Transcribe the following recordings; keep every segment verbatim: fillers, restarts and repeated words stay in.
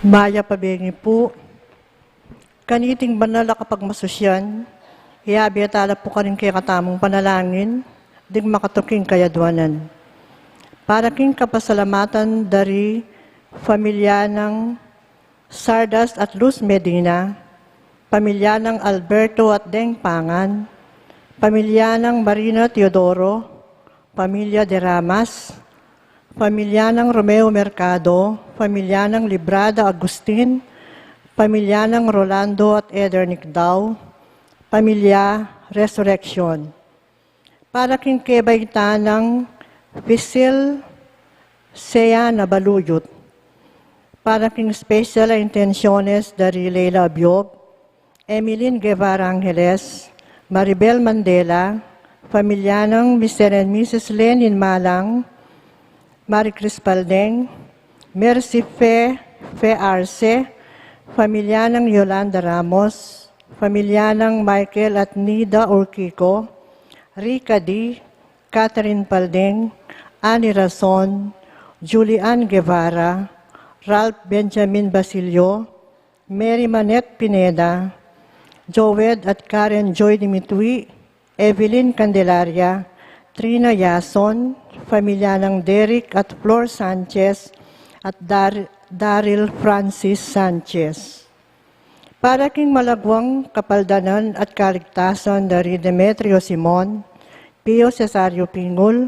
Mayap a bengi pu. Kaniting banal a kapagmasusyan, iyabe tala pu karing kekatamung panalangin ding makatuking kayadwanan. Para king kapasalamatan da ri pamilya nang Sardas at Luz Medina, pamilya nang Alberto at Deng Pangan, pamilya nang Marina Teodoro, pamilya de Ramas, pamilya nang Romeo Mercado, pamilya nang Librada Agustin, pamilya nang Rolando at Eder Nicdao, pamilya Resurrection. Para king kebaitan nang Fisil Seana Baluyut. Para king special a intenciones da ri Leila Abiog, Emilyn Guevara Angeles, Maribel Mandela, pamilya nang Mister and Missus Lenin Malang, Marie Crispaldeng, Mercy Fe, Fe Arce, pamilya nang Yolanda Ramos, pamilya nang Michael at Nida Urquico, Rica D, Catherine Paldeng, Annie Rason, Julian Guevara, Ralph Benjamin Basilio, Mary Manette Pineda, Joed at Karen Joy Dimitui, Evelyn Candelaria, Trina Yason, pamilya nang Derek at Flor Sanchez, at Dar-, Daryl Francis Sanchez. Para king malagwang kapaldanan at kaligtasan da ri Demetrio Simon, Pio Cesario Pingul,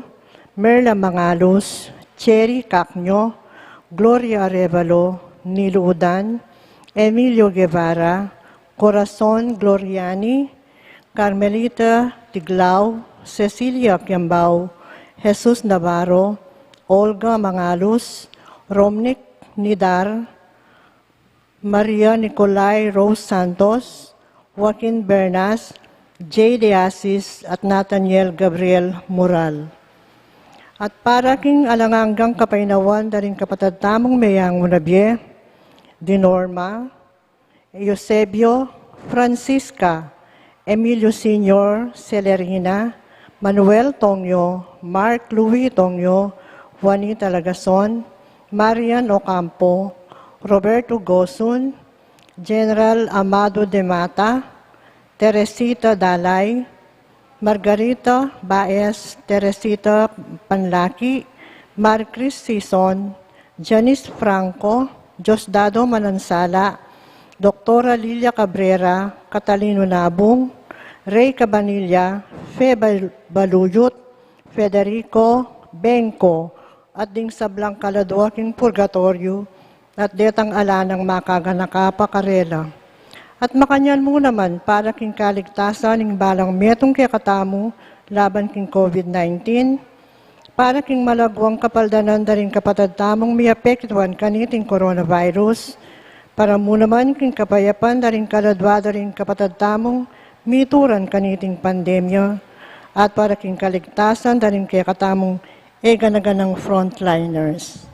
Merla Mangalus, Cherry Cacño, Gloria Arevalo, Nilu Udan, Emilio Guevara, Corazon Gloriani, Carmelita Tiglao, Cecilia Kiambao, Jesus Navarro, Olga Mangalus, Romnick Nidar, Maria Nicolai Rose Santos, Joaquin Bernas, J. De Asis, at Nathaniel Gabriel Moral. At para king alang anggang kapaynawan da ring kapatad tamung meyangu na bie, di Norma, Eusebio, Francisca, Emilio Senior, Celerina, Manuel Tongyo, Mark Louis Tongyo, Juanita Lagason, Marian Ocampo, Roberto Gosun, General Amado de Mata, Teresita Dalay, Margarita Baez, Teresita Panlaki, Maricris Sison, Janice Franco, Diosdado Manansala, Doktora Lilia Cabrera, Catalino Nabung, Ray Cabanilla, Fe Bal-, Baluyut, Federico Bengco, at ding sablang kaladua king purgatoryu, at detang ala nang makaganaka pa karela. At makanyan mu naman para king kaligtasan ning balang metung kekatamu laban king COVID nineteen, para king malagwang kapaldanan da ring kapatad tamung miapektuan kaniting coronavirus, para mu naman king kapayapan da ring kaladua da ring kapatad tamung mituran kaniting pandemya, at para king kaligtasan da ring kekatamung e gana-ganang frontliners.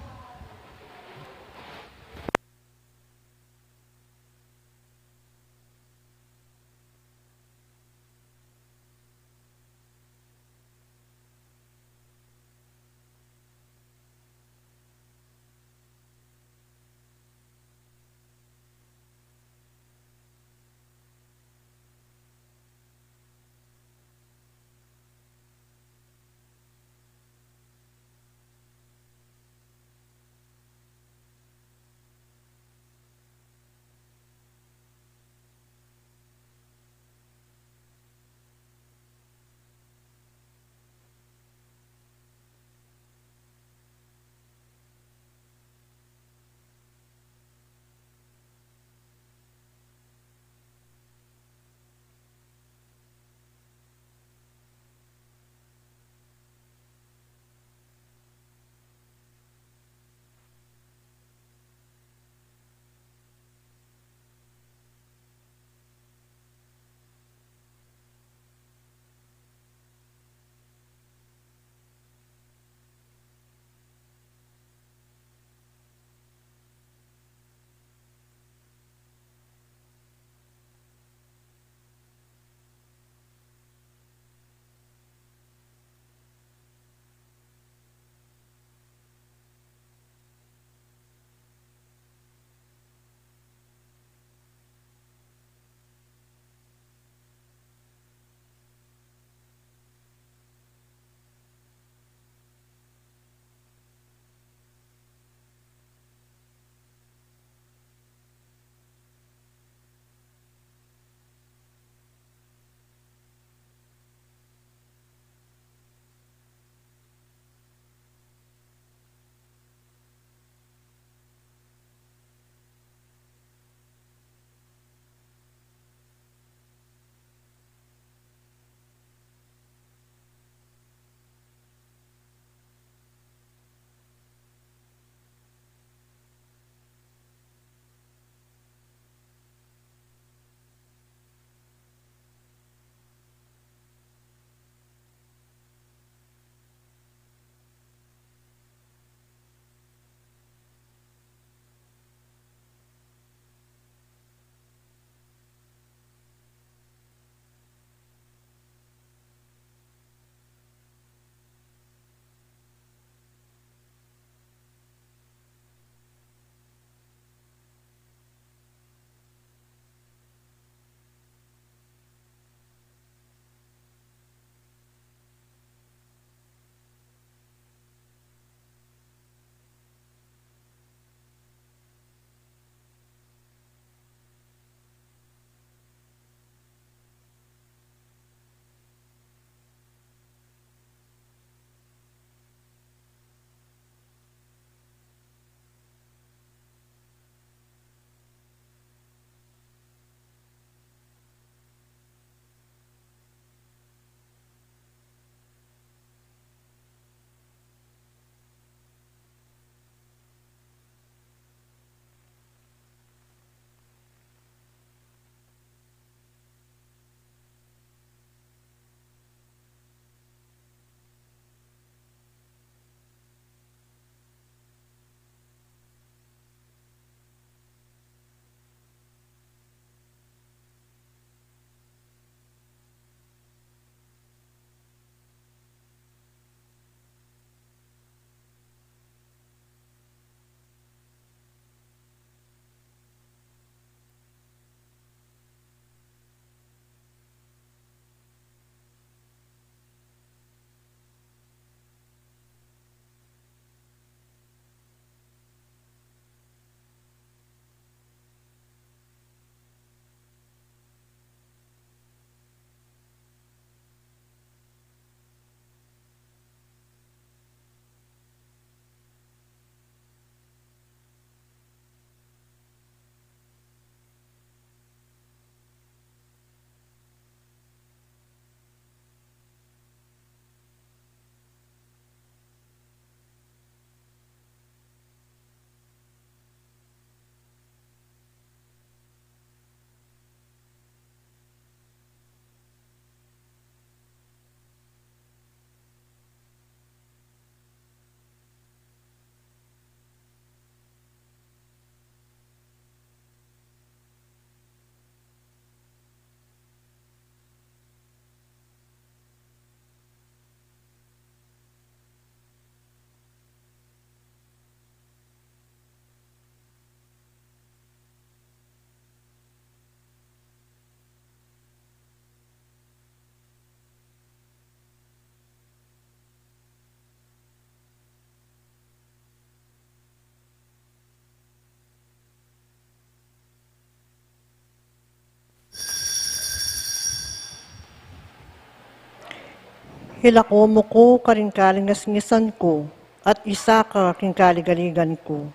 Ilako mu ku karing kalingisngisan ku, at isa ka king kaligaligan ku.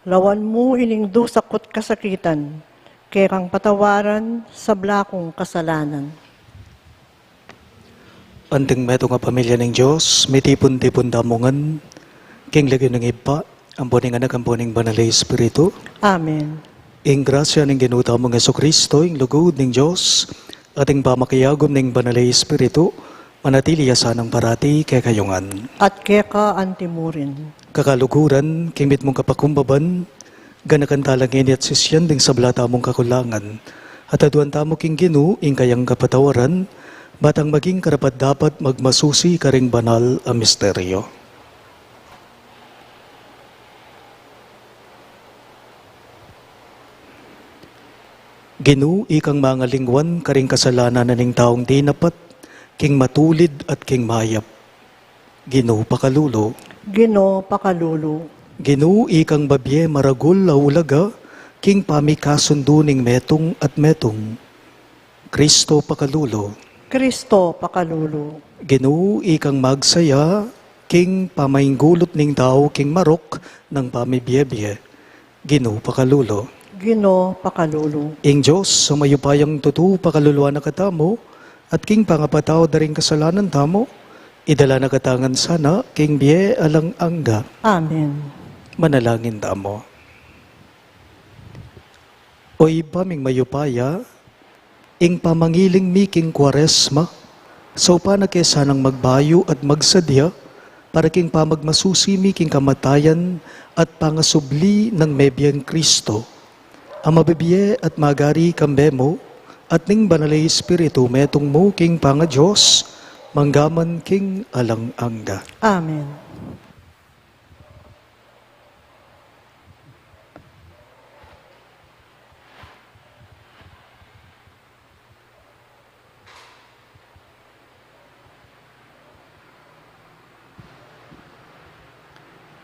Lawan mu ining dusa ku't kasakitan, kekang patawaran sabla kung kasalanan. Anting metung a pamilya ning Dios, mitipun-tipun tamu ngan king lagyu ning Ibpa, ampo ning Anak, ampo ning Banal a Espiritu. Amen. Ing grasya ning Ginu tamung Jesucristo, ing lugud ning Dios, at ing pamakiagum ning Banal a Espiritu, manatili ya sanang parati kekayu ngan. At keka antimurin. Kakaluguran, king mitmung kapakumbaban, ganakan tala ngeni at sisian ding sabla tamung kakulangan. At aduan tamu king Ginu ing kayang kapatawaran, batang maging karapat-dapat magmasusi karing banal a misteryo. Ginu, ikang mangalingwan karing kasalanan na ning taung dinapat king matulid at king mayap. Ginu, pakalulu. Ginu, pakalulu. Ginu, ikang babie maragul a ulaga king pamikasundu ning metung at metung. Kristo, pakalulu. Kristo, pakalulu. Ginu, ikang magsaya king pamainggulut ning tau king marok nang pamibie-bie. Ginu, pakalulu. Ginu, pakalulu. Ing Dios a mayupayang tutu, pakaluluan na katamu, at king pangapatawad da ring kasalanan tamu, idala na katamu ngan sana king bie alang angga. Amen. Manalangin tamu. O Ibpa ming mayupaya, ing pamangiling mi king Kuaresma, saupan na ke sanang magbayu at magsadya para king pamagmasusi mi king kamatayan at pangasubli nang mebieng Kristo, a mabibie at magari kambe mu at ning Banal a Espiritu, metung mu king pangaDios, mangga man king alang angga. Amen.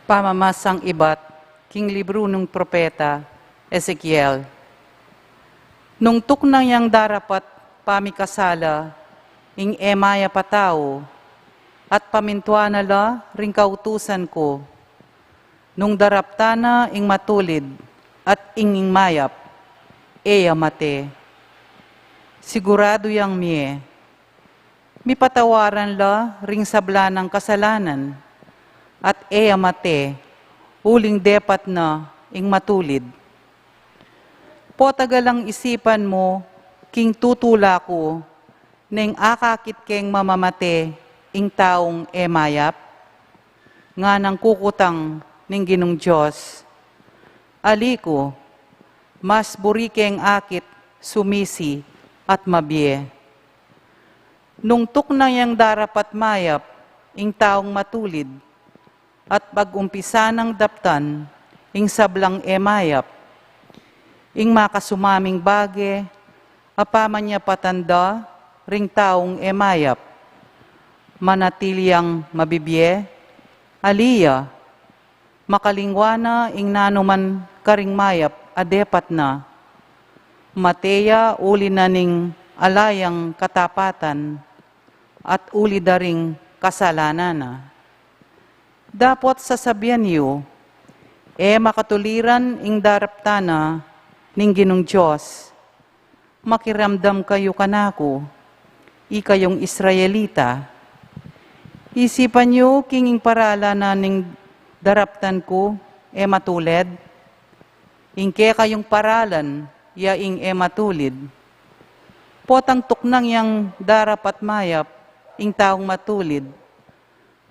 Pamamasang ibat king libru nang propeta Ezekiel. Nung tuknang yang darapat pamikasala ing e mayap a tau, at pamintuan na la ring kautusan ku, nung daraptan na ing matulid at ing, ing mayap, e ya mate. Siguradu yang mie, mipatawaran la ring sabla nang kasalanan, at e ya mate, uling depat na ing matulid. Potagalang isipan mu king tutula ku, neng akakit keng mamamate ing taung e mayap? Nganang kukutang ning Ginung Dios, ali ku, mas buri keng akit sumisi at mabie. Nung tuknang yang darapat mayap ing taung matulid, at pag-umpisa nang daptan ing sablang e mayap, ing makasumaming bage a pamanyapatan da ring taung e mayap, manatili yang mabibie, ali ya, makalingwa na ing nanuman karing mayap a depat na, mate ya uli na ning ala yang katapatan, at uli da ring kasalanan na. Dapot sasabian yu, e makatuliran ing daraptan na ning Ginung Dios. Makiramdam kayu kanaku, ikayung Israelita. Isipan yu king ing paralan na ning daraptan ku e matulid, ing kekayung paralan ya ing e matulid. Potang tuknang yang darapat mayap ing taung matulid,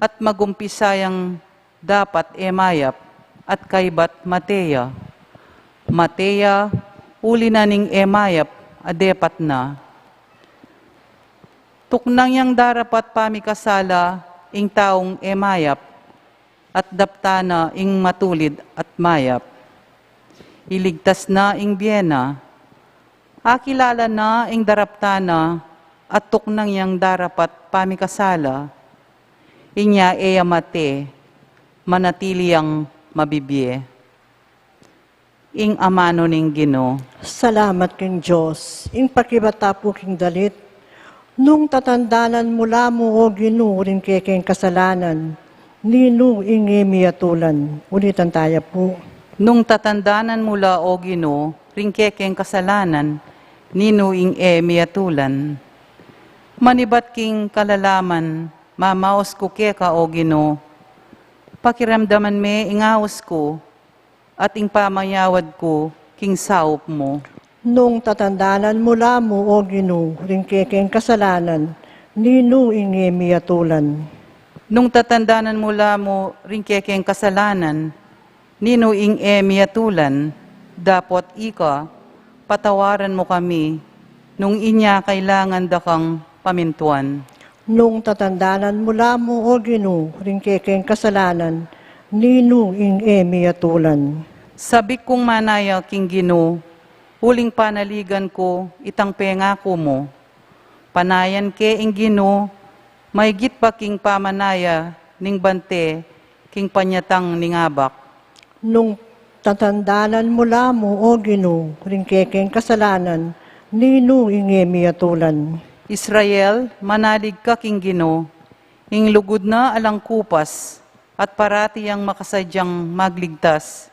at magumpisa yang dapat e mayap, at kaybat mate ya. Mate ya, uli na ning e mayap a depat na. Tuknang yang darapat pamikasala ing taung e mayap, at daptan na ing matulid at mayap. Iligtas na ing bie na. Akilala na ing daraptan na, at tuknang yang darapat pamikasala. Inya e ya mate, manatili yang mabibie. Ing amanu ning Ginu. Salamat king Dios. Ing pakibata pu king dalit, Nung tatandanan mu la mu, O Ginu, ring kekeng kasalanan, ninu ing e miyatulan? Ulitan taya pu. Nung tatandanan mu la, O Ginu, ring kekeng kasalanan, ninu ing e miyatulan? Manibat king kalalaman, mamaus ku keka, O Ginu. Pakiramdaman me ing aus ku, at ing pamayawad ku king saup mu. Nung tatandanan mu la mu, O Ginu, ring kekeng kasalanan, ninu ing e miyatulan? Nung tatandanan mu la mu ring kekeng kasalanan, ninu ing e miyatulan? Dapot ika, patawaran mu kami, nung inya kailangan da kang pamintuan. Nung tatandanan mu la mu, O Ginu, ring kekeng kasalanan, ninu ing e miyatulan? Sabik kung manaya king Ginu, uling panaligan ku itang pengaku mu. Panayan ke ing Ginu, maygit pa king pamanaya ning bante king panyatang ning abak. Nung tatandanan mu la mu, O Ginu, ring kekeng kasalanan, ninu ing e miyatulan? Israel, manalig ka king Ginu, ing lugud na alang kupas, at parati yang makasadyang magligtas.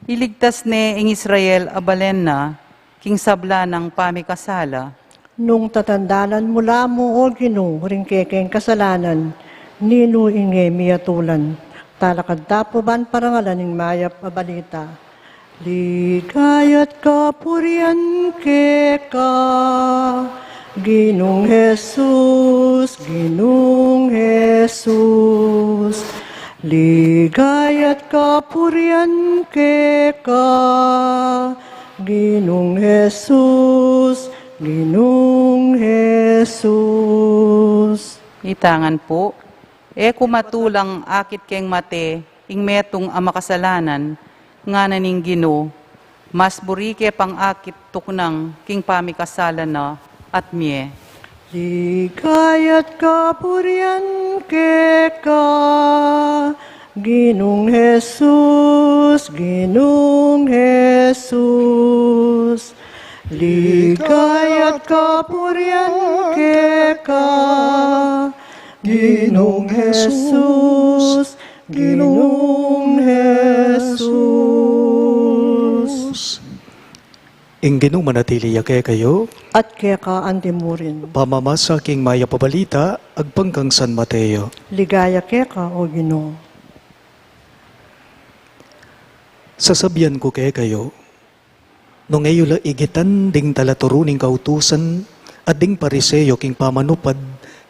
Iligtas ne ing Israel a balen na, king sabla nang pamikasala. Nung tatandanan mu la mu, O Ginu, ring kekeng kasalanan, ninu ing e miyatulan? Talakad ta pu ban parangalan ing mayap a balita. Ligaya't kapurian keka, Ginung Jesus, Ginung Jesus. Ligaya't kapurian keka, Ginung Jesus, Ginung Jesus. Itangan pu, e ku matulang akit keng mate ing metung a makasalanan, ngana ning Ginu, mas buri ke pang akit tuknang king pamikasala na at mie. Ligaya't kapurian keka, Ginung Jesus, Ginung Jesus. Ligaya't kapurian keka, Ginung Jesus, Ginung Jesus. Ing Ginu manatili ya kekayu. At keka anti murin. Pamamasa king mayap a balita agpang kang San Mateo. Ligaya keka, O Ginu. Sasabian ku kekayu, nung e yu la igitan ding talaturu ning kautusan at ding Pariseo king pamanupad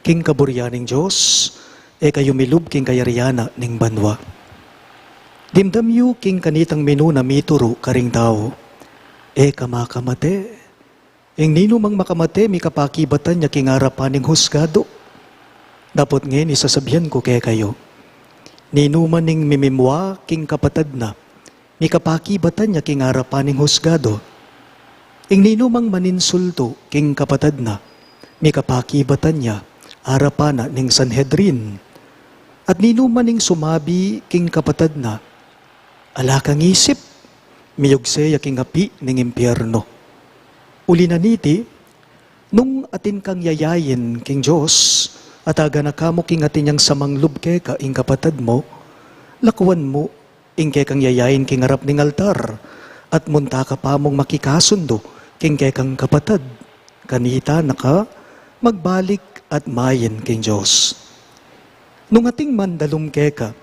king kaburian ning Dios, e kayu milub king kayarian na ning banua. Dimdam yu king kanitang minuna mituru karing tau, e ka makamate. Ing ninumang makamate, mikapakibatan ya king arapan ning husgadu. Dapot ngeni sasabian ku kekayu, ninuman ing mimimua king kapatad na, mikapakibatan ya king arapan ning husgadu. Ing ninumang maninsultu king kapatad na, mikapakibatan ya arapan na ning Sanhedrin. At ninuman ing sumabi king kapatad na, ala kang isip, miyugse ya king api ning impiernu. Uli na niti, nung atin kang yayain king Dios, at aganaka mu king atin yang samanglub keka ing kapatad mu, lakuan mu ing kekang yayain king arap ning altar, at munta ka pa mung makikasundu king kekang kapatad, kanita na ka magbalik at main king Dios. Nung ating mandalum keka,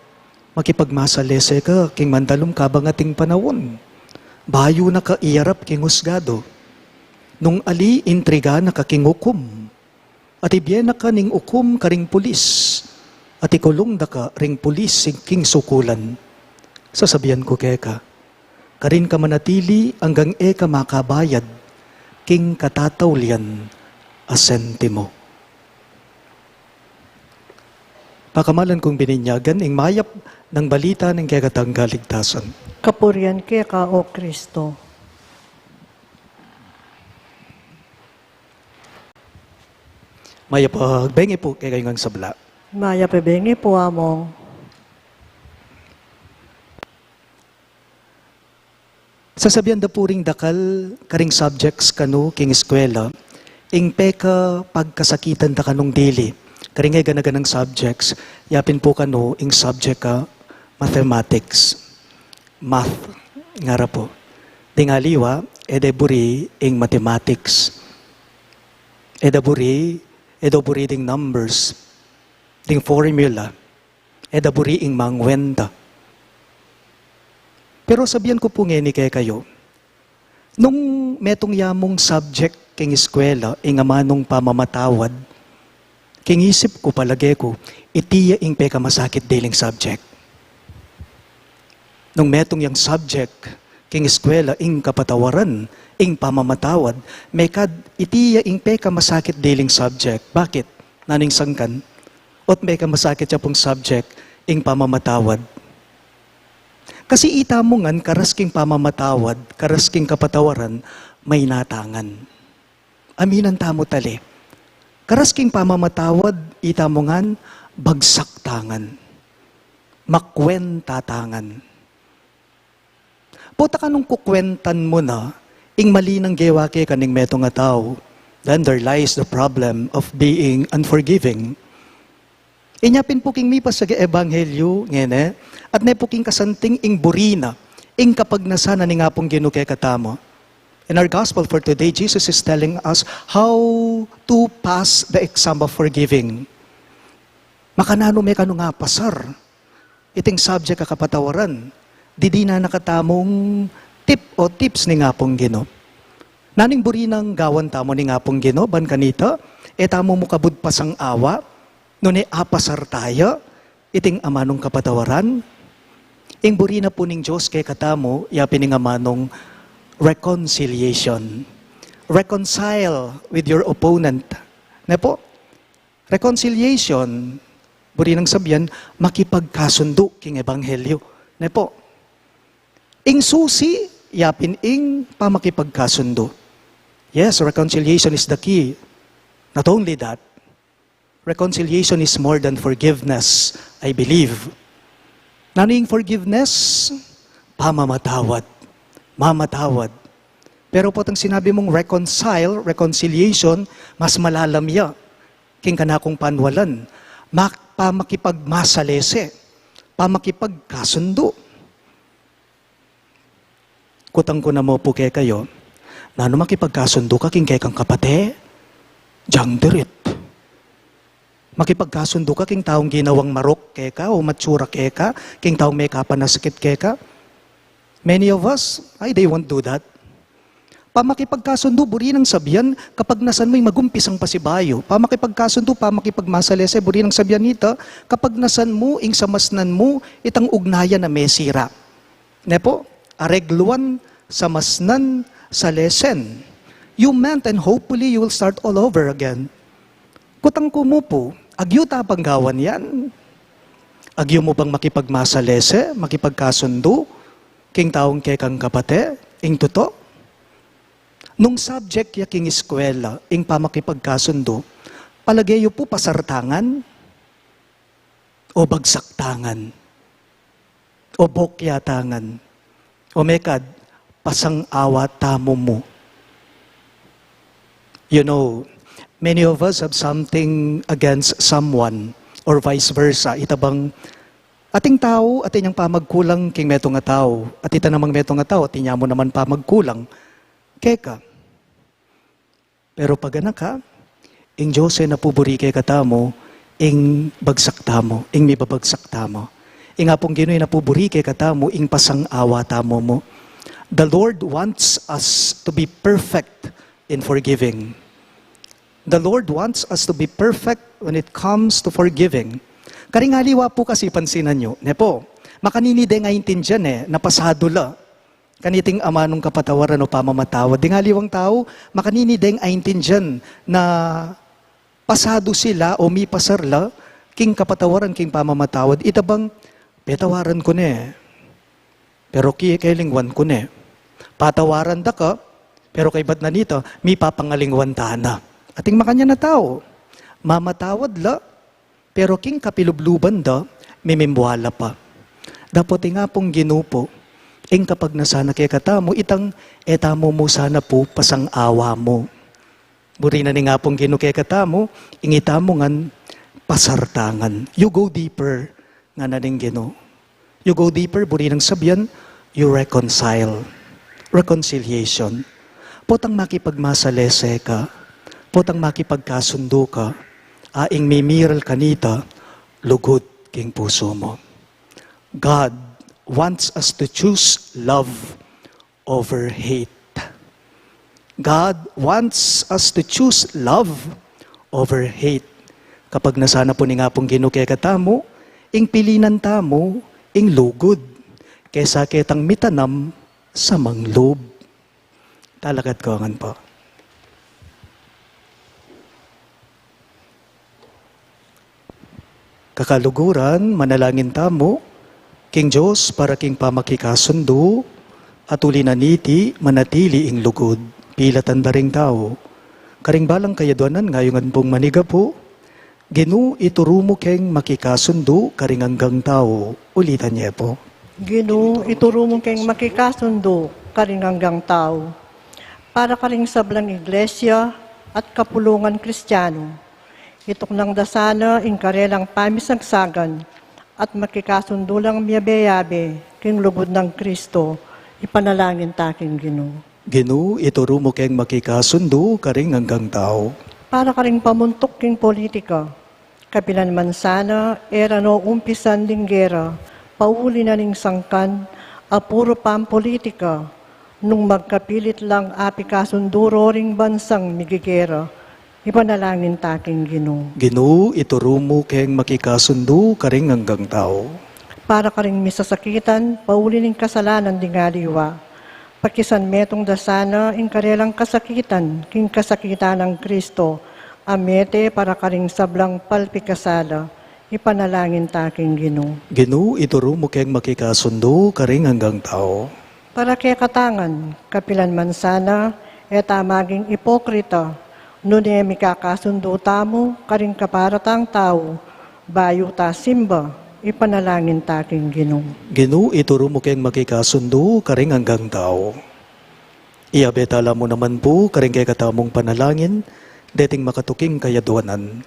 makipagmasalese ka king mandalum kabang ating panaun. Bayu na ka iyarap king husgadu. Nung ali, intriga na ka king ukum. At ibie na ka ning ukum karing pulis. At ikulung da ka ring pulis king sukulan. Sasabian ku keka, karin ka manatili anggang e ka makabayad king katataulian a sentimo. Pakamalan kung bininyagan ing mayap nang balita ning kekatang kaligtasan. Kapurian keka, O Kristo. Mayap a bengi pu kekayu ngang sabla. Mayap a bengi pu, Among. Sasabian da pu ring dakal karing subjects kanu king eskwela, ing pekapagkasakitan ta kanung dili. Karing e gana-ganang subjects, yapin pu kanu ing subject a mathematics. Math, ngara pu. Ding aliwa, e de buri ing mathematics. E da buri, e da buri ding numbers, ding formula, e da buri ing mangwenta. Pero sabian ku pu ngeni kekayu, nung metung ya mung subject king eskwela, ing amanung pamamatawad, king isip ku, palage ku, iti ya ing pekamasakit diling subject. Nung metung yang subject king eskwela, ing kapatawaran, ing pamamatawad, mekad iti ya ing pekamasakit diling subject. Bakit? Nanu ing sangkan? Ot pekamasakit ya pung subject, ing pamamatawad. Kasi ita mu ngan, karas king pamamatawad, karas king kapatawaran, maina ta ngan. Aminan tamu tali. Karas king pamamatawad, ita mu ngan, bagsak ta ngan. Makwenta ta ngan. Pota ka nung kukwentan mu na, ing mali nang gewa keka ning metung a tau, then there lies the problem of being unforgiving. Inya pin pu king mipasyag a ebanghelyu ngeni, at ne pu king kasanting ing buri na, ing kapagnasan na ning Apung Ginu kekatamu. In our gospel for today, Jesus is telling us how to pass the exam of forgiving. Makananu me kanu nga pasar iting subject a kapatawaran, didinan na katamung tip o tips ning Apung Ginu. Nanu ing buri nang gawan tamu ning Apung Ginu, ban kanita, e tamu mu kabud pasang-awa, nune apasar taya iting amanung kapatawaran? Ing buri na pu ning Dios kekatamu, ya pin ing amanung reconciliation. Reconcile with your opponent. Ne pu? Reconciliation, buri nang sabian, makipagkasundu king ebanghelyu. Ne pu? Ing susi, ya pin ing pamakipagkasundu. Yes, reconciliation is the key. Not only that, reconciliation is more than forgiveness, I believe. Nanu ing forgiveness? Pamamatawad. Mamatawad. Pero potang sinabi mung reconcile, reconciliation, mas malalam ya king kanakung panwalan. Mak-, pamakipagmasalese, pamakipagkasundu. Kutang ku namu pu kekayu, nanu makipagkasundu ka king kekang kapate? Diang dirit. Makipagkasundu ka king taung ginawang marok keka o matsura keka, king taung mekapanasakit keka? Many of us, ay, they won't do that. Pamakipagkasundu, buri nang sabian, kapagnasan mu ing magumpisang pasibayu. Pamakipagkasundu, pamakipagmasalese, buri nang sabian nita, kapagnasan mu ing samasnan mu itang ugnayan a mesira. Ne pu? Aregluan, samasnan, salesen. You meant and hopefully you will start all over again. Kutang ku mu pu, agyu ta pang gawan yan? Agyu mu bang makipagmasalese, makipagkasundu king taung kekang kapate, ing tutu? Nung subject ya king eskwela, ing pamakipagkasundu, palage yu pu pasar ta ngan o bagsak ta ngan o bokya ta ngan o mekad pasang-awa tamu mu? You know, many of us have something against someone or vice versa. Ita bang ating tau, atin yang pamagkulang king metung a tau, at ita namang metung a tau, atin ya mu naman pamagkulang keka. Pero pag anak ka, ing Dios e na pu buri kekatamu ing bagsak tamu, ing mibabagsak tamu. Ing Apung Ginu e na pu buri kekatamu ing pasang-awa tamu mu. The Lord wants us to be perfect in forgiving. The Lord wants us to be perfect when it comes to forgiving. Karing aliwa pu kasi, pansinan yu, ne pu? Makanini deng aintindian e, na pasadu la kaniting amanung kapatawaran o pamamatawad. Ding aliwang tau, makanini deng aintindian na pasadu sila o mipasar la king kapatawaran, king pamamatawad. Ita bang, petawaran ku ne, pero ki-, kelingwan ku ne. Patawaran da ka, pero kaybat na nita, mipapangalingwan ta na. Ating makanyan a tau, mamatawad la, pero king kapilubluban da, mimimwala pa. Dapot ing Apung Ginu pu, ing kapagnasan na kekatamu, itang e tamu mu sana pu pasang-awa mu. Buri na ning Apung Ginu kekatamu, ing itamu ngan pasartangan. You go deeper, ngana ning Ginu. You go deeper, buri nang sabian, you reconcile. Reconciliation. Potang makipagmasalese ka, potang makipagkasundu ka, a ing mimiral kanita, lugud king pusu mu. God wants us to choose love over hate. God wants us to choose love over hate. Kapagnasan na pu ning Apung Ginu kekatamu, ing pilinan tamu, ing lugud, kesa ketang mitanam sa manglub. Talakad ko ngan pu. Kakaluguran, manalangin tamu king Dios para king pamakikasundu, at uli na niti manatili ing lugud, pilatan da ring tau. Karing balang kayaduanan, ngayungan pung manigapu, Ginu, ituru mu keng makikasundu karing anggang tau. Ulitan ye pu. Ginu, ituru mu keng makikasundu karing anggang tau. Para karing sablang iglesia at kapulungan Kristiyanu, ituknang da sana ing karelang pamisagsagan at makikasundu lang miyabe-yabe king lugud nang Kristo, ipanalangin ta king Ginu. Ginu, ituru mu keng makikasundu karing anggang tau. Para karing pamuntuk king politika, kapilan man sana e ra no umpisan ding gera, pauli na ning sangkan a puru pampolitika, nung magkapilit lang a pikasundu ro ring bansang migigera, ipanalangin ta king Ginu. Ginu, ituru mu keng makikasundu karing anggang tau. Para karing misasakitan pauli ning kasalanan ding aliwa, pakisanmetung da sana ing karelang kasakitan king kasakitan nang Kristo, a mete para karing sablang palpikasala, ipanalangin ta king Ginu. Ginu, ituru mu keng makikasundu karing anggang tau. Para kekatang ngan, kapilan man sana, e ta maging ipokrita, nune mikakasundu tamu karing kaparatang tau, bayu ta simba, ipanalangin ta king Ginu. Ginu, ituru mu keng makikasundu karing anggang tau. Iyabe tala mu naman pu karing kekatamung panalangin deting makatuking kayaduanan.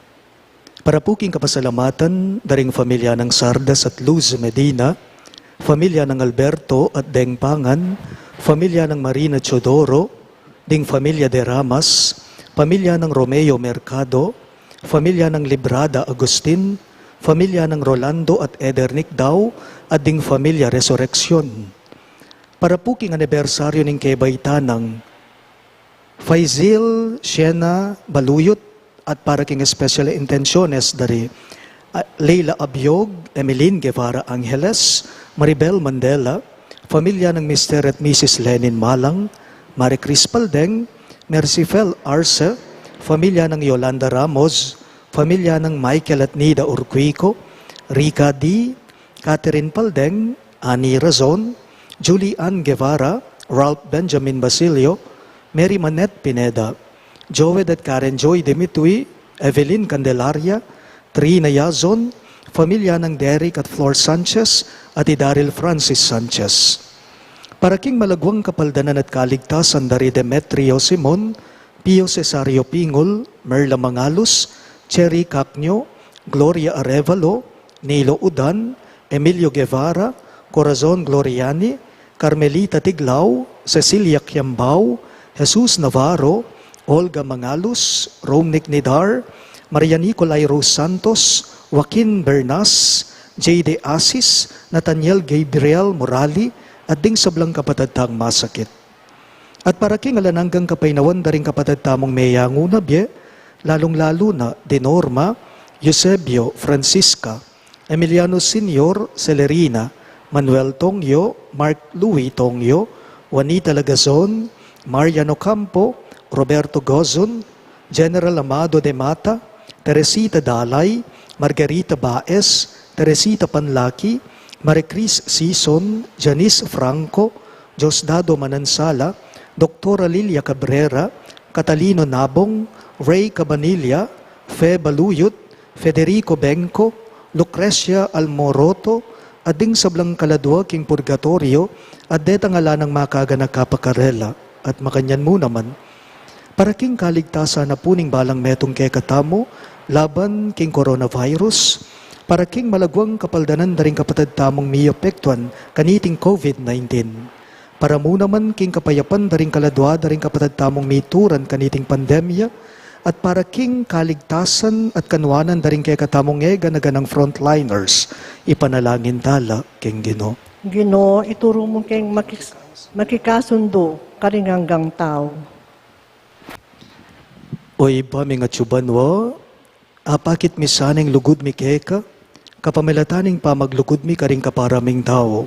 Para pu king kapasalamatan da ring familia nang Sardas at Luz Medina, familia nang Alberto at Deng Pangan, familia nang Marina Teodoro, ding familia de Ramas, familia nang Romeo Mercado, familia nang Librada Agustin, familia nang Rolando at Eder Nicdao, at ding familia Resurreccion. Para pu king anibersaryo ning kebaitan nang Faizil Shena Baluyot, at para king special intenciones da ri, ah, Leila Abiog, Emeline Guevara Angeles, Maribel Mandela, familia nang Mister at Missus Lenin Malang, Marie Cris Paldeng, Mercifel Arce, familia nang Yolanda Ramos, familia nang Michael at Nida Urquico, Rica D, Catherine Paldeng, Annie Razon, Julie Ann Guevara, Ralph Benjamin Basilio, Mary Manette Pineda, Joed at Karen Joy Dimitui, Evelyn Candelaria, Trina Yazon, familia nang Derek at Flor Sanchez, at i Daryl Francis Sanchez. Para king malagwang kapaldanan at kaligtasan da ri Demetrio Simon, Pio Cesario Pingol, Merla Mangalus, Cherry Cacño, Gloria Arevalo, Nilo Udan, Emilio Guevara, Corazon Gloriani, Carmelita Tiglao, Cecilia Kiambao, Jesus Navarro, Olga Mangalus, Romnick Nidar, Maria Nicolai Rose Santos, Joaquin Bernas, J D Asis, Nathaniel Gabriel Morali, at ding sablang kapatad tang masakit. At para king alang anggang kapaynawan da ring kapatad tamung meyangu na bie, lalung-lalu na di Norma, Eusebio, Francisca, Emiliano Senior, Celerina, Manuel Tongyo, Mark Louis Tongyo, Juanita Lagazon, Marian Ocampo, Roberto Gozon, General Amado de Mata, Teresita Dalay, Margarita Baez, Teresita Panlaki, Marie Chris Sison, Janice Franco, Diosdado Manansala, Doktora Lilia Cabrera, Catalino Nabong, Ray Cabanilla, Fe Baluyot, Federico Bengco, Lucrecia Almoroto, at ding sablang kaladua king purgatorio, at detang ala nang makaganaka pa karela, at makanyan mu naman. Para king kaligtasan na pu ning balang metung kekatamu laban king coronavirus, para king malagwang kapaldanan da ring kapatad tamung miapektuan kaniting COVID nineteen. Para mu naman king kapayapan da ring kaladua da ring kapatad tamung mituran kaniting pandemya, at para king kaligtasan at kanuanan da ring kekatamung e gana-ganang frontliners, ipanalangin tala king Ginu. Ginu, ituru mu keng makis-, makikasundu karing anggang tau. O Ibpa ming atsu banua, apakit mi sana ing lugud mi keka, kapamilatan ning pamaglugud mi karing kapara ming tau.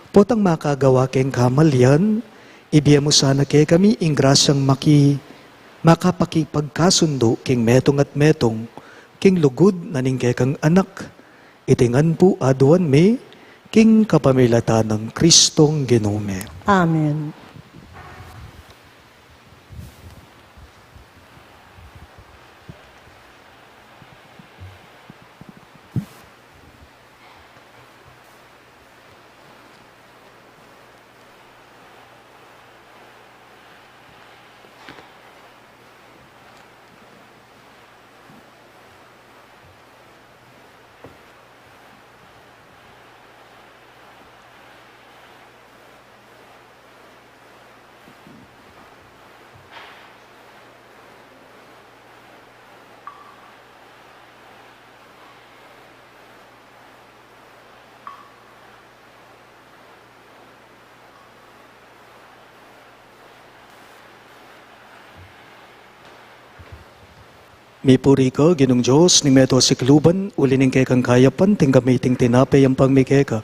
Potang makagawa keng kamalian, ibie mu sana kekami ing grasyang maki-, makapakipagkasundu king metung at metung, king lugud na ning kekang Anak. Iti ngan pu aduan mi, king kapamilatan nang Kristong Ginu mi. Amen. Mipuri ka, Ginung Dios ning meto sikluban, uli ning kekang kayapan tinggap mi iting tinape yampang mi keka.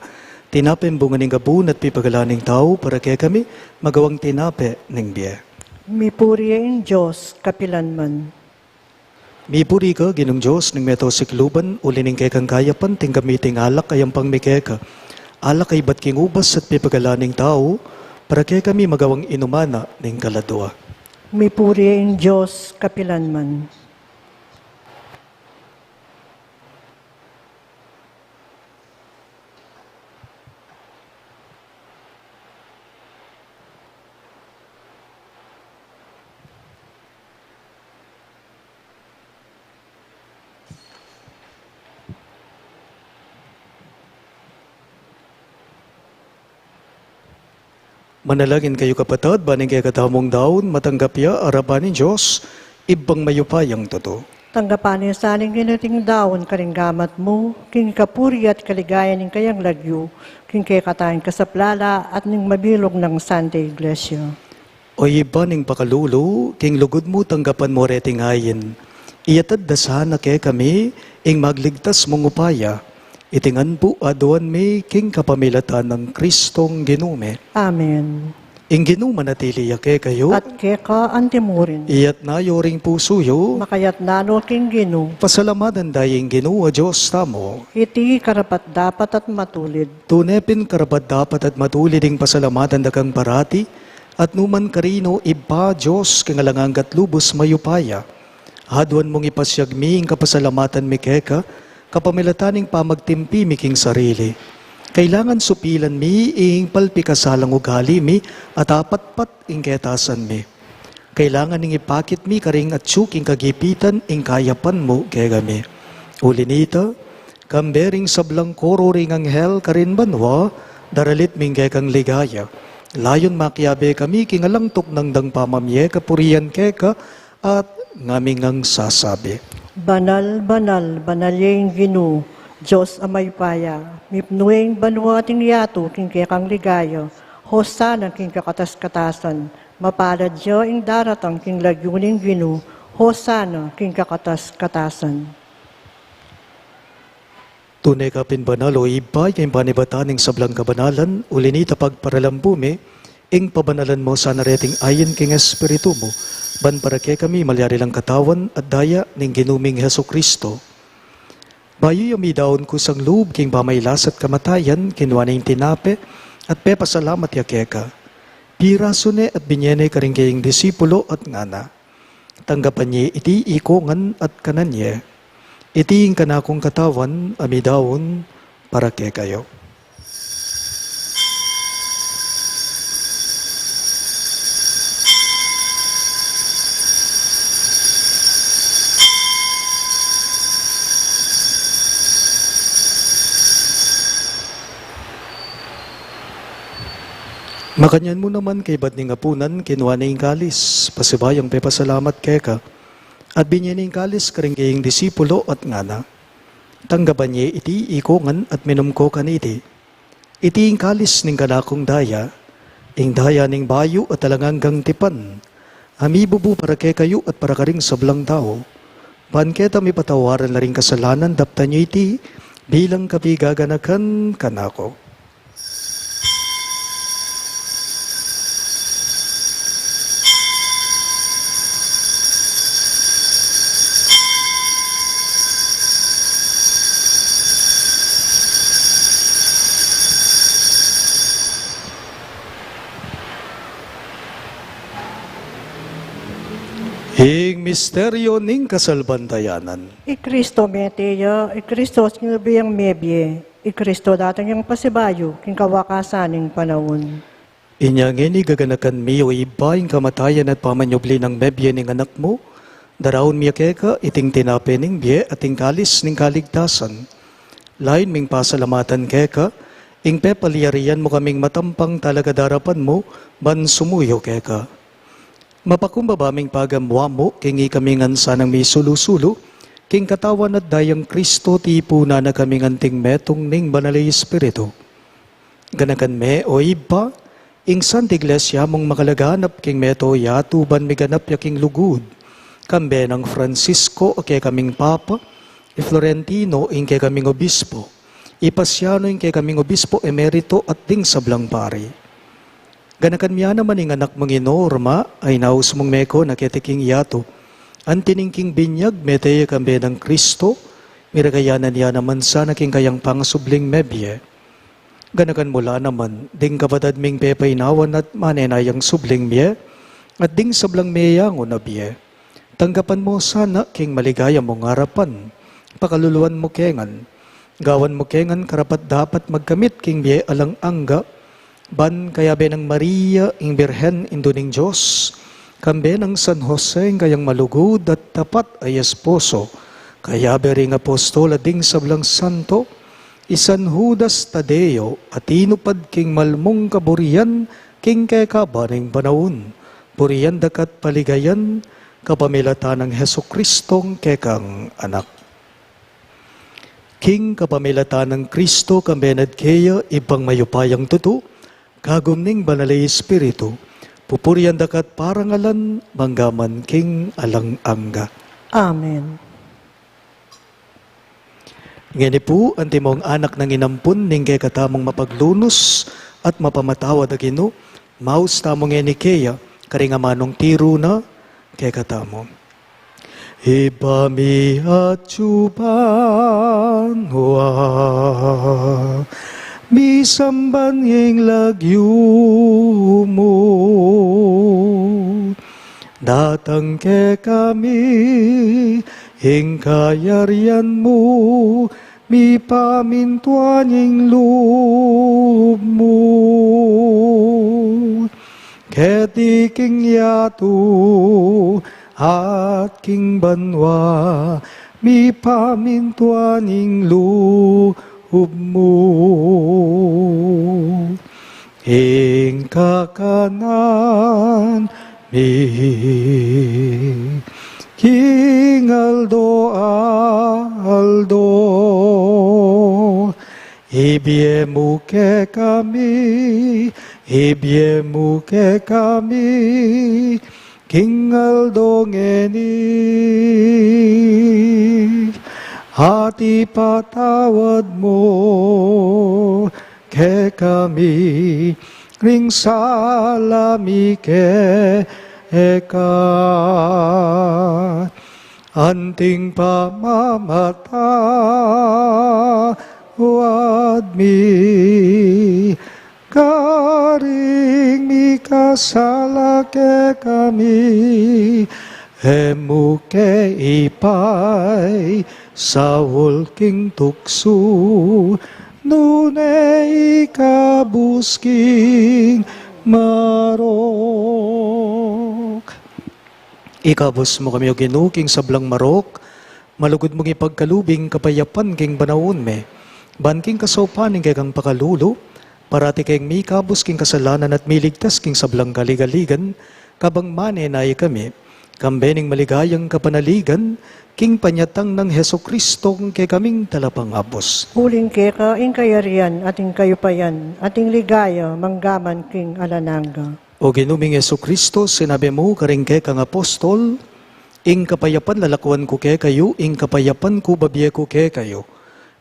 Tinape ing bunga ning gabun at pipagalan ning tau, para kekami magawang tinape ning bie. Mipuri ya ing Dios kapilan man. Mipuri ka, Ginung Dios ning meto sikluban, uli ning kekang kayapan tinggap mi iting alak a yampang mi keka. Alak a ibat king ubas at pipagalan ning tau, para kekami magawang inuman na ning kaladua. Mipuri ya ing Dios kapilan man. Manalangin kayu, kapatad, ban ing kekatamung daun matanggap ya arapan ning Dios, Ibpang mayupayang tutu. Tanggapan na sana ning Ginu iting daun karing gamat mu, king kapurian at kaligayan ning kayang lagyu, king kekatang kasaplalan at ning mabilug nang Santa Iglesia. O Ibpa ning pakalulu, king lugud mu tanggapan mu reting ain. Iyatad da sana kekami ing magligtas mung upaya. Iti ngan pu aduan mi king kapamilatan nang Kristong Ginu mi. Amen. Ing Ginu manatili ya kekayu. At keka antimurin. Iyatna yu ring pusu yu. Makayatna no king Ginu. Pasalamatan da ing Ginu a Dios tamu. Iti karapat-dapat at matulid. Tune pin karapat-dapat at matulid ing pasalamatan da kang parati, at nukarin man, Ibpa, Dios king alang angga at lubus mayupaya. Aduan mung ipasiag mi ing kapasalamatan mi keka, kapamilatan ning pamagtimpi mi king sarili. Kailangan supilan mi ing palpikasalang ugali mi at apatpat ing ketasan mi. Kailangan ning ipakit mi karing atsu king kagipitan ing kayapan mu kekami. Uli nita, kambe ring sablang koro ring anghel karin banua, daralit mi ing kekang ligaya. Layun makiabe kami king alang tuknang dang pamamie kapurian keka, at ngaming ngan sasabi. Banal, banal, banal ya ing Ginu, Dios a mayupaya, mipnu ya ing banua at ing yatu king kekang ligaya, Hosana king kakatas-katasan, mapalad ya ing daratang king lagyu ning Ginu, Hosana king kakatas-katasan. Tune ka pin banal, o Ibpa, ika ing panibatan ning sablang kabanalan, uli nita pagparalampu mi, ing pabanalan mu sana reting ain king Espiritu mu, ban para kekami malyari lang katawan at daya ning Ginu ming Jesucristo. Bayu ya midaun kusang lub king pamailas at kamatayan, kinua ne ing tinape, at pepasalamat ya keka. Pirasu ne at binie ne karing kayang disipulo at ngana. Tanggapan ye iti ikongan at kanan ye. Iti ing kanakung katawan a midaun para kekayu. Makanyan mu naman kaybat ning apunan, kinua ne ing kalis, pasibayung pepasalamat keka, at binye ne ing kalis karing kayang disipulo at ngana: Tanggapan ye iti ikongan at minum ko kaniti. Iti ing kalis ning kanakung daya, ing daya ning bayu at alang anggang tipan, a mibubu para kekayu at para karing sablang tau. Ban keta mipatawaran la ring kasalanan, daptan yu iti bilang kapigaganakan kanaku. Ing misteryo ning kasalpantayanan. I Kristo mete ya, i Kristo sinubli yang mebie, i Kristo datang yang pasibayu king kawakasan ning panaun. Inya ngeni gaganakan mi, o Ibpa, ing kamatayan at pamanyubli nang mebie ning Anak mu, daraun mi keka iting tinape ning bie at ing kalis ning kaligtasan. Lain ming pasalamatan keka ing pepalyarian mu kaming matampang talakad king arapan mu ban sumuyu keka. Mapakumbaba ming pagamuamu king ikami ngan sanang misulu-sulu king katawan at dayang Kristo, tipunan na kaming anting metung ning Banal a Espiritu. Ganakan me, o Ibpa, ing Santa Iglesia mung makalaganap king mabilug a yatu ban miganap ya king lugud, kambe nang Francisco a kekaming Papa, i Florentino ing kekaming Obispo, i Pasiano ing kekaming Obispo Emerito at ding sablang pari. Ganakan me naman ing anak mung i Norma, a inaus mung meko na keti king yatu. Anti ning king binyag mete ya kambe nang Kristo, miragayan na ya naman sana king kayang pangasubling mebie. Ganakan mu la naman ding kapatad ming pepainawa na at manenayang subling mie, at ding sablang meyangu na bie. Tanggapan mu sana king maligaya mung arapan, pakaluluan mu ke ngan. Gawan mu ke ngan karapat-dapat magkamit king bie alang angga, ban kayabe nang Maria ing Birhen, Indu ning Dios, kambe nang San Jose ing kayang malugud at tapat a esposo, kayabe ring apostol at ding sablang santo, i San Judas Tadeo a tinupad king mal mung kaburian king kekaban ning panaun, burian da ka at paligayan kapamilatan nang Jesucristong kekang Anak. King kapamilatan nang Kristo, kambe na at keya, Ibpang mayupayang tutu, kagum ning Banal a Espiritu, pupurian da ka at parangalan mangga man king alang angga. Amen. Ngeni pu, antimong anak nang inampun ning kekatamung mapaglunus at mapamatawad a Ginu, maus tamu ngeni keya karing amanung tiru na kekatamu. Ibpa mi, atyu banua, misamban ing lagyu mu, datang kekami ing kayarian mu, mipamintuan ing lub mu keti king yatu at king banua, mipamintuan ing lub mu. Ing kakanan mi king aldo-aldo, ibie mu kekami, ibie mu kekami king aldo ngeni, at ipatawad mu kekami ring sala mi keka, anting pamamatawad mi karing mikasala kekami, e mu ke ipaisaul king tuksu, nune ikabus king marok. Ikabus mu kami, O Ginu, king sablang marok, malugud mung ipagkalub ing kapayapan king panaun mi. Ban king kasaupan ning kekang pakalulu, Parati keng mikabus king kasalanan at miligtas king sablang kaligaligan, kabang manenaya kami, kambe ning maligayang kapanaligan, king panyatang nang Jesucristo, ing kekaming talapangabus. Uling keka ing kayarian at ing kayupayan at ing ligaya manggaman king alang angga. O Ginu ming Jesucristo, sinabi mu karing kekang apostol, "Ing kapayapan lalakuan ku kekayu, ing kapayapan ku babie ku kekayu."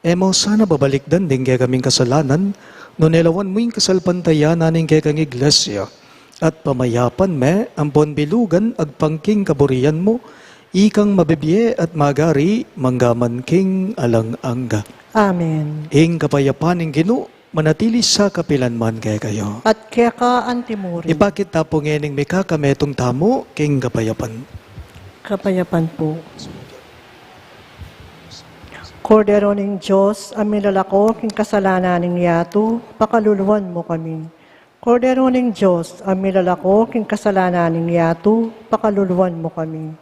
E mu sana babalikdan ding kekaming kasalanan, nune lawan mu ing kasalpantayanan ning kekang Iglesia, at pamayapan me ampon bilugan agpang king kaburian mu, ikang mabibie at magari manggaman king alang angga. Amen. Ing kapayapan ning Ginu manatili sa kapilan man kekayu. At keka antimurin. Ipakit ta pu ngening mikakametung tamu king kapayapan. Kapayapan pu. Kordero ning Dios, a milalako king kasalanan ning yatu, pakaluluan mu kami. Kordero ning Dios, a milalako king kasalanan ning yatu, pakaluluan mu kami.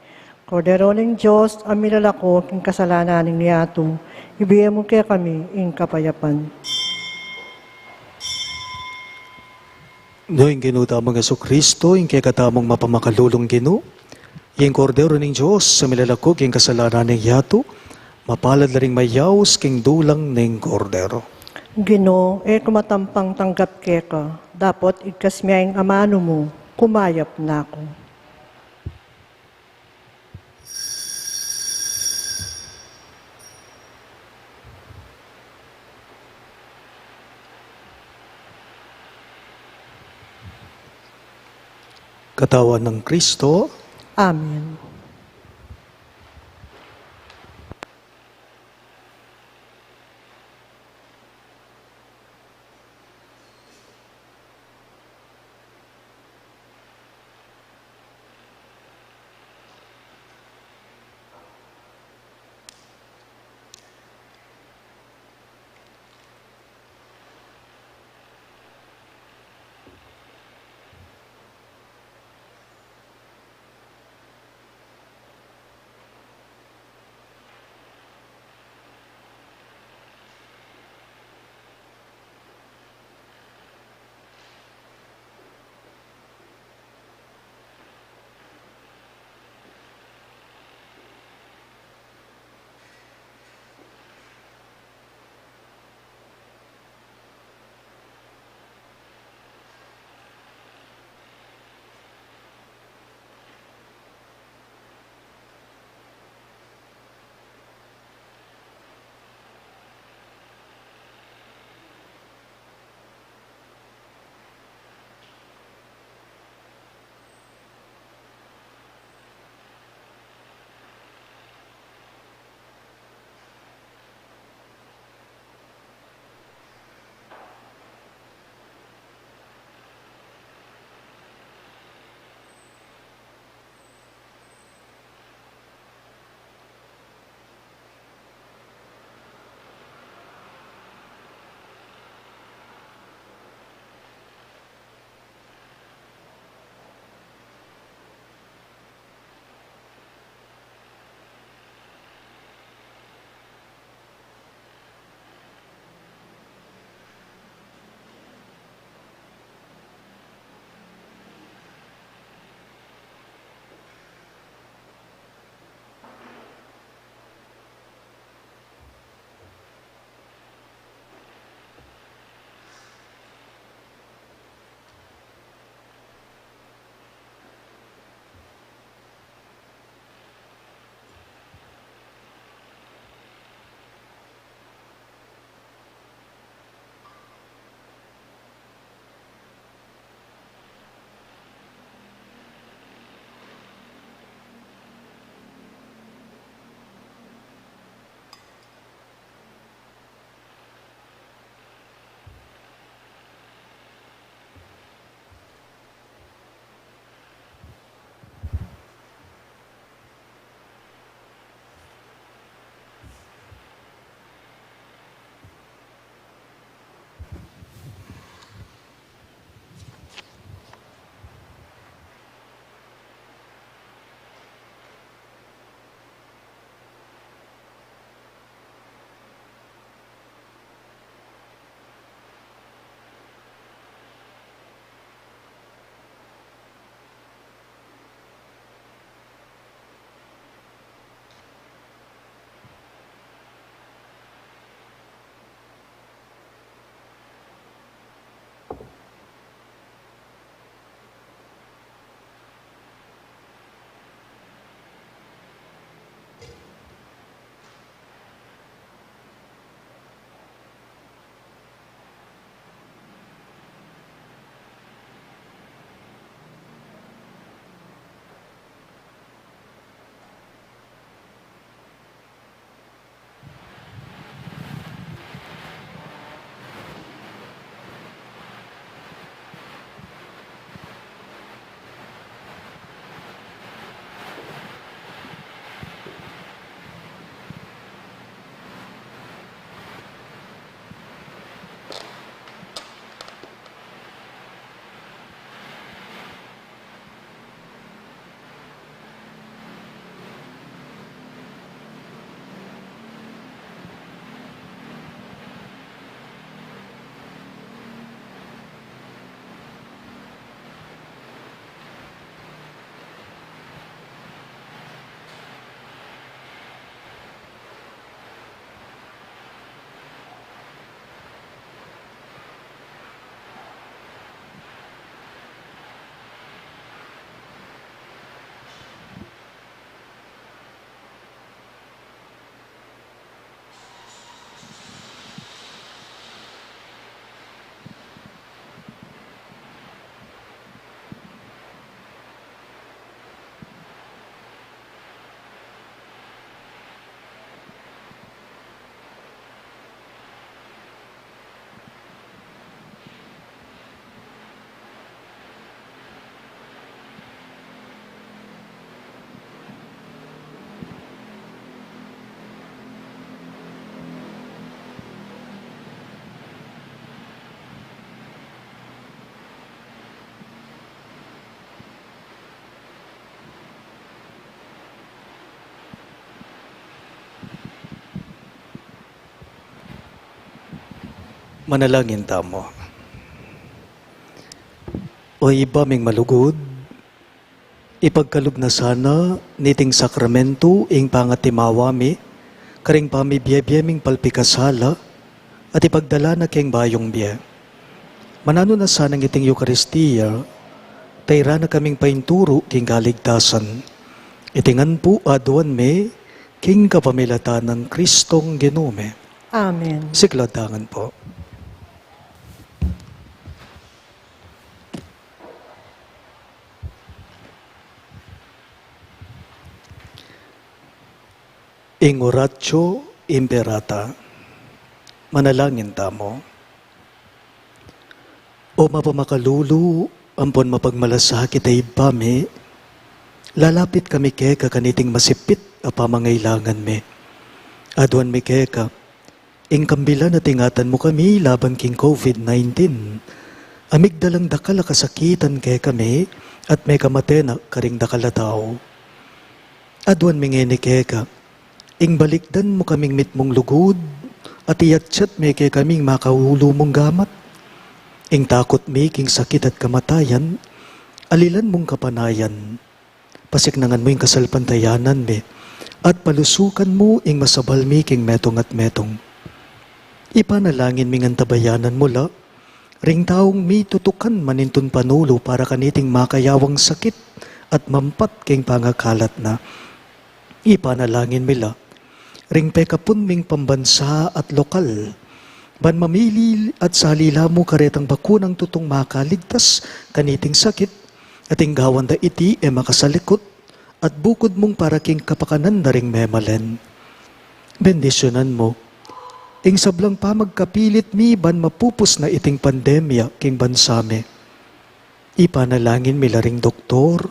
Kordero ning Dios, a milalako king kasalanan ning yatu, ibie mu kekami ing kapayapan. Nung ing Ginu tamung Jesucristo, ing kekatamung mapamakalulung Ginu, ing Kordero ning Dios, a milalako king kasalanan ning yatu, mapalad la ring mayaus king dulang ning Kordero. Ginu, e ku matampang tanggap keka, dapot igkas me ing amanu mu, kumayap na ku. Katawan ng Kristo. Amen. Manalangin tamu. O Ibpa ming malugud, ipagkalub na sana niting sakramentu ing pangatimawa mi karing pamibiebie ming palpikasala at ipagdala na keng bayung bie. Mananu na sanang iting Eukaristia, tairan na kaming painturu king kaligtasan. Iti ngan pu aduan mi king kapamilatan nang Kristong Ginu mi. Amen. Siklaud ta ngan pu. Ing Oratio Imperata. Manalangin tamu. O mapamakalulu ampon mapagmalasakit a Ibpa mi, lalapit kami keka kaniting masipit a pamangailangan mi. Aduan mi keka, ing kambilan a ingatan mu kami laban king COVID nineteen, a migdalang dakal a kasakitan kekami at mekamate na karing dakal a tau. Aduan mi ngeni keka, ing balikdan mu kaming mitmung lugud, at iyatyat me kekami ing makaulu mung gamat. Ing takut mi king sakit at kamatayan, alilan mung kapanayan. Pasiknangan mu ing kasalpantayanan mi, at palusukan mu ing masabal mi king metung at metung. Ipanalangin mi ngan tabayanan mu la ring taung mitutukan manintun panulu para kaniting makayawang sakit at mampat king pangakalat na. Ipanalangin mi la ring pekapun ming pambansa at lokal, ban mamili at salila mu karetang bakunang tutung makaligtas kaniting sakit, at ing gawan da iti e makasalikut, at bukud mung para king kapakanan da ring memalen. Bendisyunan mu ing sablang pamagkapilit mi ban mapupus na iting pandemya king bansa mi. Ipanalangin mi la ring doktor,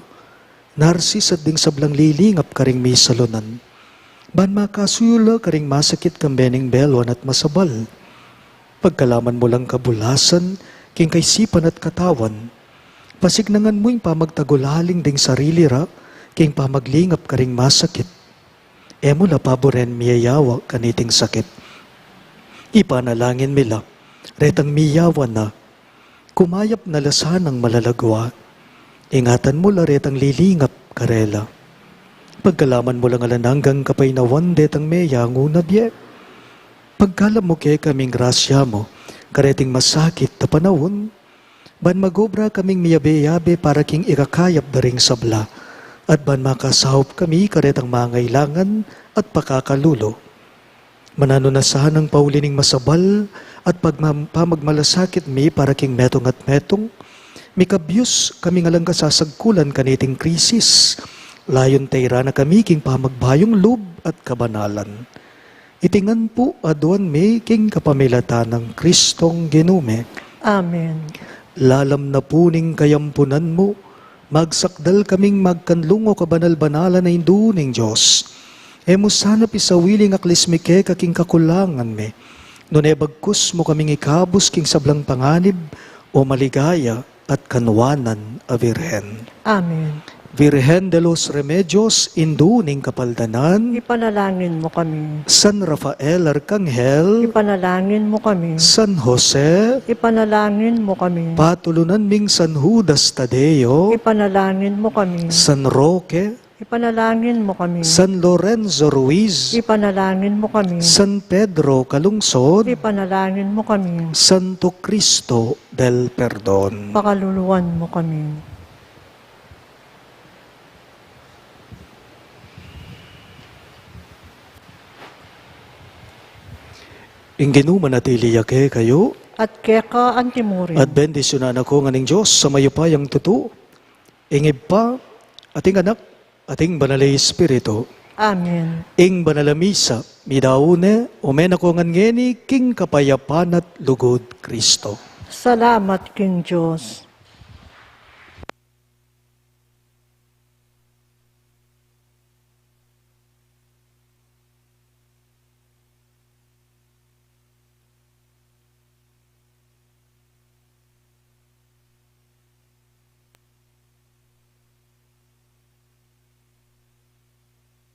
narsis at ding sablang lilingap karing misalunan, ban makasuyu la karing masakit kambe ning beluan at masabal. Pagkalaman mu lang kabulasan king kaisipan at katawan. Pasiknangan mu ing pamagtagulaling ding sarili ra king pamaglingap karing masakit. E mu la paburen miyayawa kaniting sakit. Ipanalangin mi la retang miyawa na, kumayap na la sanang malalagua. Ingatan mu la retang lilingap karela. Pagkalaman mu lang alang anggang kapaynawan detang meyangu na bie. Pagkalub mu kekaming grasya mu kareting masakit a panaun, ban magobra kaming miyabe-yabe para king ikakayap da ring sabla, at ban makasaup kami karetang mangailangan at pakakalulu. Mananu na sanang pauli ning masabal at pagmam-, pamagmalasakit mi para king metung at metung, mikabyus kaming alang kasasagkulan kaniting krisis, layun tairan na kami king pamagbayung lub at kabanalan. Iti ngan pu aduan mi king kapamilatan nang Kristong Ginu mi. Amen. Lalam na pu ning kayampunan mu, magsakdal kaming magkanlung, o kabanal-banalan a Indu ning Dios. E mu sana pisawili ing aklis mi keka king kakulangan mi, nune bagkus mu kaming ikabus king sablang panganib, o maligaya at kanwanan a Virgen. Amen. Virgen de los Remedios, Indu ning Kapaldanan, ipanalangin mu kami. San Rafael Arkanghel, ipanalangin mu kami. San Jose, ipanalangin mu kami. Patulunan ming San Judas Tadeo, ipanalangin mu kami. San Roque, ipanalangin mu kami. San Lorenzo Ruiz, ipanalangin mu kami. San Pedro Calungsod, ipanalangin mu kami. Santo Cristo del Perdon, pakaluluan mu kami. Ing Ginu manatili ya kekayu. At keka antimurin. At bendisyunan na kayu ngan ning Dios a mayupayang tutu, ing Ibpa, at ing Anak, at ing Banal a Espiritu. Amen. Ing Banal a Misa midaun ne, ume na kayu ngan ngeni king kapayapan at lugud Kristo. Salamat king Dios.